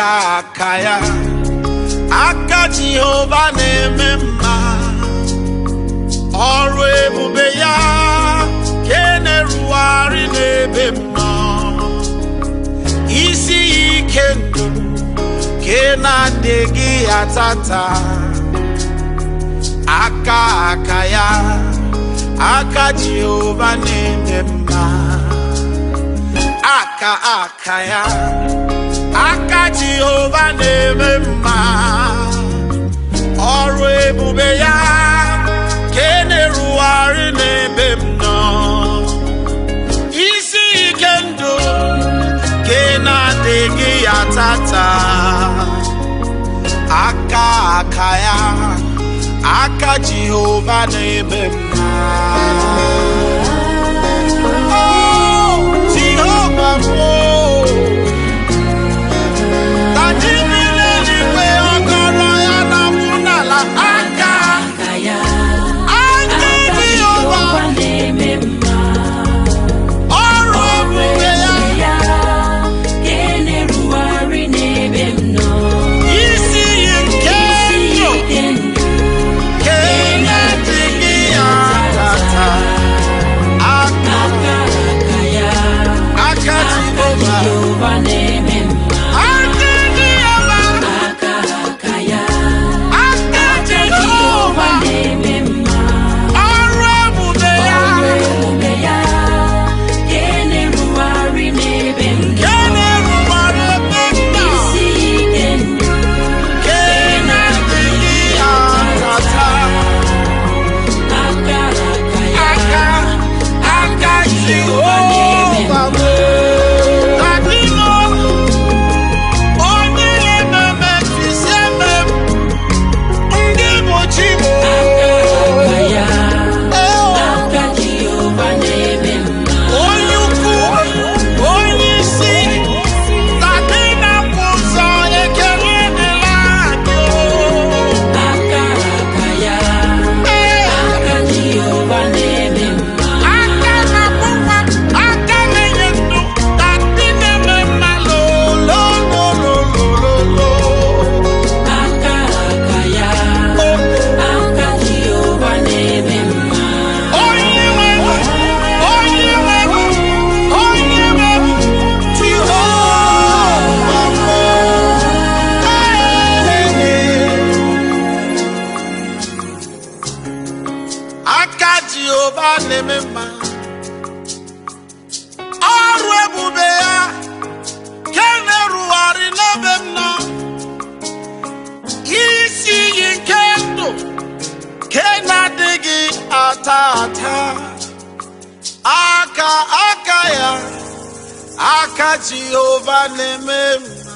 Aka aka ya, aka Jehova na-eme mma. Ọrụ ebube ya ke na-erugharị n'ebe m nọ. Isi ike ndụ ke na-adịghị atata. Aka aka ya, aka Jehova na-eme mma. Aka aka ya, aka Jehova na-eme mma. Ọrụ ebube ya ke na-erugharị n'ebe m nọ. Isi ike ndụ ke na-adịghị ya tata. Aka aka ya, aka Jehova na-eme mma. Oh, Jehova m, oh. Taji mmiri n'igwe ọkọrọ ya na-akwụ n'ala aka. Aka ya, Aka aka Jehova, Jehova na-eme mma. Ọrụ ebube ya, Ya ka na-erugharị n'ebe m nọ. Isi iyi nke Isi ndụ, ike ndụ ke na-adịghị ya tata. Aka aka aka ya, aka aka Jehova, Jehova na-eme mma. Aka Jehova, Aka aka ya, aka aka Jehova, Jehova na-eme mma. Ọrụ ebube ya, Ọrụ ebube ya ka na-erugharị n'ebe m nọ. Ke na-erubere ebe m nọ, Isi ike ndụ ke na-adịghị ya tata. Aka aka ya, Aka aka Jehova m, adịghị onye na-eme isi eme m, ndị bụ chi m. Aka aka ya, aka Jehova na-eme mma. Onye ukwu, onye isi, tadị na-akwụ ụzọ ekele dịla gị. Aka aka ya, aka Jehova na-eme mma. Aka na-akwụkwa, aka na-enye ndụ, tadị na-eme mma lolololololo. Aka aka ya, aka Jehova na-eme mma. Onye nwe m, onye nwe m, onye nwe m, Jehova m. Ee. Aka Jehova na-eme mma. Ọrụ ebube ya ke na-erugharị n'ebe m nọ. Isi iyi nke ndụ ke na-adịghị ata ata. Aka aka ya, aka Jehova na-eme mma.